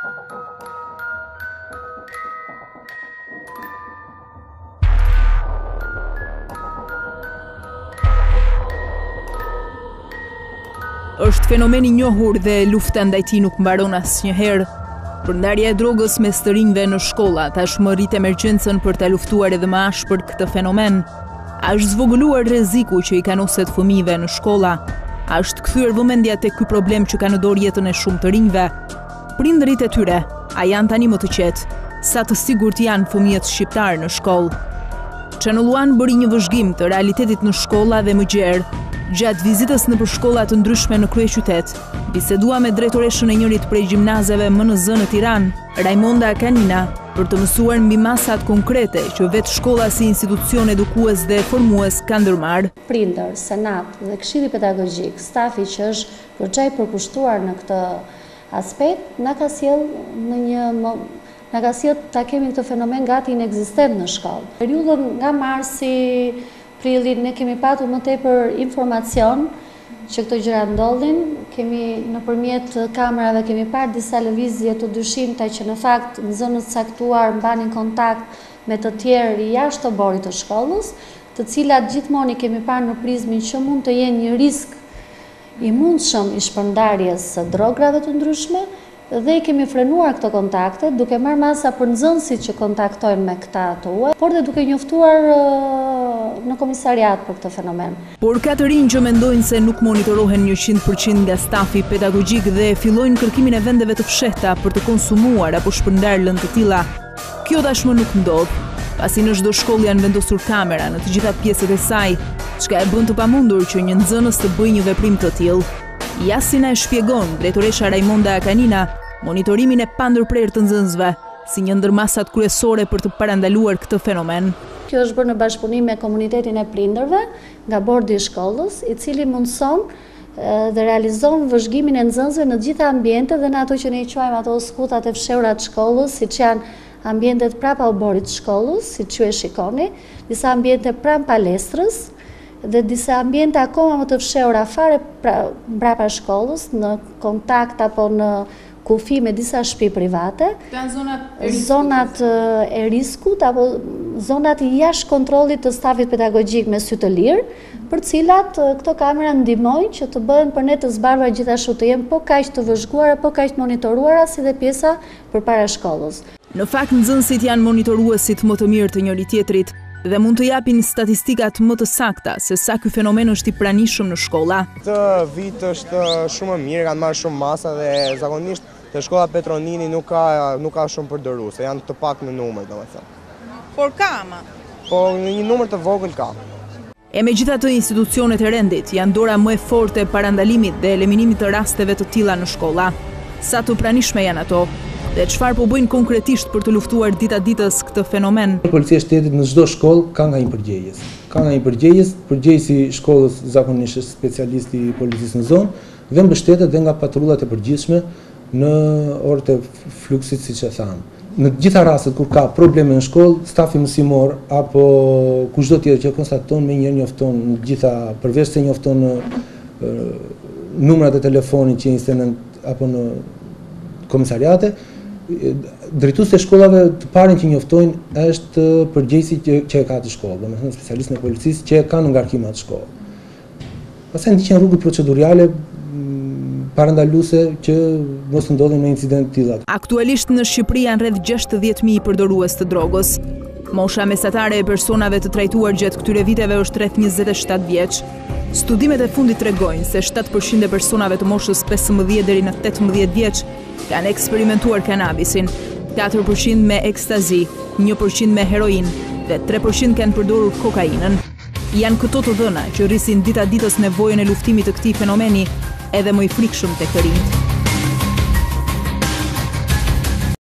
Është fenomen i njohur dhe lufta ndaj tij nuk mbaron asnjëherë. Shpërndarja e drogës mes të rinjve në shkolla tashmë rrit emergjencën për ta luftuar edhe më ashpër këtë fenomen. A është zvogëluar rreziku që i kanoset fëmijëve në shkolla? A është kthyer vëmendja tek ky problem që ka në dorë jetën e shumë të rinjve? Prindërit e tyre, a janë tani më të qetë? Sa të sigurt janë fëmijët shqiptarë në shkollë? Channel One bëri një vëzhgim të realitetit në shkolla dhe më gjerë. Gjatë vizitës nëpër shkolla të ndryshme në kryeqytet, bisedua me drejtoreshën e njërit prej gjimnazeve më në zë në Tiranë, Rajmonda Kanina, për të mësuar mbi masat konkrete që vetë shkolla si institucion edukues dhe formues ka ndërmarrë. Prindër, senat dhe këshilli pedagogjik, stafi që është goxha i përkushtuar në këtë aspekt na ka sjellë në një na ka sjellë ta kemi këtë fenomen gati inekzistent në shkollë. Periudhën nga marsi, prilli ne kemi patur më tepër informacion që këto gjëra ndodhin, kemi nëpërmjet kamerave kemi parë disa lëvizje të dyshimta që në fakt nxënës të caktuar mbanin kontakt me të tjerë jashtë oborrit të shkollës, të cilat gjithmonë i kemi parë në prizmin që mund të jenë një risk i mundshëm i shpërndarjes së drograve të ndryshme dhe i kemi frenuar këto kontakte duke marrë masa për nxënësit që kontaktojnë me këta të huaj, por dhe duke njoftuar në komisariat për këtë fenomen. Por ka të rinj që mendojnë se nuk monitorohen 100% nga stafi pedagogjik dhe fillojnë kërkimin e vendeve të fshehta për të konsumuar apo shpërndarë lëndë të tilla. Kjo tashmë nuk ndodh, pasi në çdo shkollë janë vendosur kamera në të gjitha pjesët e saj, çka e bën të pamundur që një nxënës të bëjë një veprim të tillë. Ja si na e shpjegon drejtoresha Rajmonda Kanina monitorimin e pandërprerë të nxënësve, si një ndër masat kryesore për të parandaluar këtë fenomen. Kjo është bërë në bashkëpunim me komunitetin e prindërve nga bordi i shkollës, i cili mundëson dhe realizon vëzhgimin e nxënësve në të gjitha ambientet dhe në ato që ne i quajmë ato skuthat e fshehura të shkollës, siç janë ambientet prapa oborrit të shkollës, siç ju e shikoni, disa ambiente pranë palestrës dhe disa ambiente akoma më të fshehura fare mbrapa shkollës, në kontakt apo në kufi me disa shtëpi private. Këto janë zonat e riskut. Zonat e riskut apo zonat jashtë kontrollit të stafit pedagogjik me sy të lirë, për të cilat këto kamera ndihmojnë që të bëhen për ne të zbardhura gjithashtu të jenë po kaq të vëzhguara, po kaq të monitoruara si dhe pjesa përpara shkollës. Në fakt nxënësit janë monitoruesit më të mirë të njëri-tjetrit dhe mund të japin statistikat më të sakta se sa ky fenomen është i pranishëm në shkolla. Këtë vit është shumë më mirë, kanë marrë shumë masa dhe zakonisht te shkolla Petro Nini nuk ka nuk ka shumë përdorues, janë të pak në numër domethënë. Por ka ama. Po në një numër të vogël ka. E megjithatë institucionet e rendit janë dora më e fortë e parandalimit dhe eliminimit të rasteve të tilla në shkolla. Sa të pranishme janë ato? Dhe çfarë po bëjnë konkretisht për të luftuar dita ditës këtë fenomen? Policia e Shtetit në çdo shkollë ka nga një përgjegjës. Ka nga një përgjegjës, përgjegjësi i shkollës zakonisht është specialisti i policisë në zonë dhe mbështetet dhe nga patrullat e përgjithshme në orët e fluksit siç e thamë. Në të gjitha rastet kur ka probleme në shkollë, stafi mësimor apo kushdo tjetër që konstaton menjëherë njofton në të gjitha, përveç se njofton në numrat e telefonit që 29 apo në komisariate, drejtuesit e shkollave të parin që njoftojnë është përgjegjësi që, që e ka atë shkollë, domethënë specialistin e policisë që e ka në ngarkim atë shkollë. Pastaj ndiqen rrugët proceduriale parandaluese që mos të ndodhin më incidente të tilla. Aktualisht në Shqipëri janë rreth 60.000 përdorues të drogës. Mosha mesatare e personave të trajtuar gjatë këtyre viteve është rreth 27 vjeç. Studimet e fundit tregojnë se 7% e personave të moshës 15 deri në 18 vjeç kanë eksperimentuar kanabisin, 4% me ekstazi, 1% me heroinë dhe 3% kanë përdorur kokainën. Janë këto të dhëna që rrisin dita ditës nevojën e luftimit të këtij fenomeni edhe më i frikshëm tek të rinjtë.